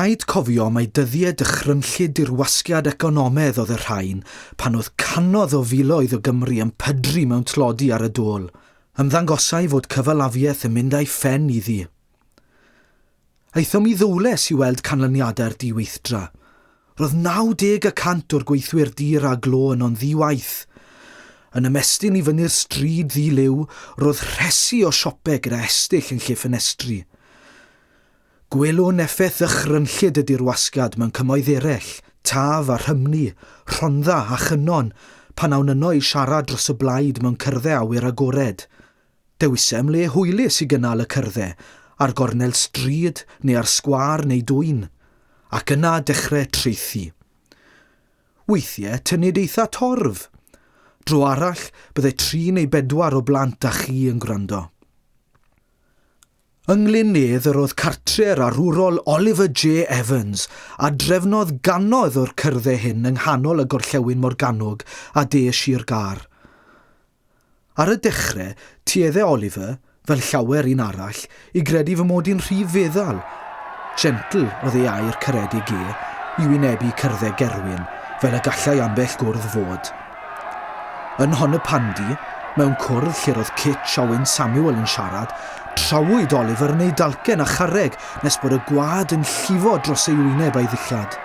Rhaid cofio mai dyddiau dychrynllyd dirwasgiad economedd oedd y rhain pan oedd cannoedd o filoedd o Gymry yn pydru mewn tlodi ar y dôl. Ymddangosai fod cyfalafiaeth yn mynd â'i phen iddi. Aethom i Ddowles i weld canlyniadau'r diweithdra. Roedd 90 y cant o'r gweithwyr dur a glo yno'n ddi-waith. Yn ymestyn i fyny'r stryd ddi-liw, roedd rhesi o siopau gyda estyll yn lle ffenestri. Gwelwn effaith ddychrynllyd y dirwasgiad mewn cymoedd eraill, Taf a Rhymni, Rhondda a Chynon, pan awn yno i siarad dros y blaid mewn cyrddau awyr agored. Dewisem le hwylus i gynnal y cyrddau, ar gornel stryd neu ar sgwâr neu dwyn. Ac yna dechrau traethu. Weithiau tynnid eitha torf. Dro arall, byddai tri neu bedwar o blant a chi yn gwrando. Yng Nglyn-nedd yr oedd cartre'r arwrol Oliver J. Evans, a drefnodd gannoedd o'r cyrddau hyn yng nghanol y Gorllewin Morgannwg a de Sir Gâr. Ar y dechrau, tuedde Oliver, fel llawer un arall, i gredu fy mod i'n rhy feddal, gentle oedd ei air caredig e, i wynebu cyrddau Gerwyn, fel y gallai ambell gwrdd fod. Yn Nhonypandy, mewn cwrdd lle roedd Kitch a Wyn Samuel yn siarad, trawyd Oliver yn ei dalcen â charreg nes bod y gwad yn llifo dros ei wyneb a'i ddillad.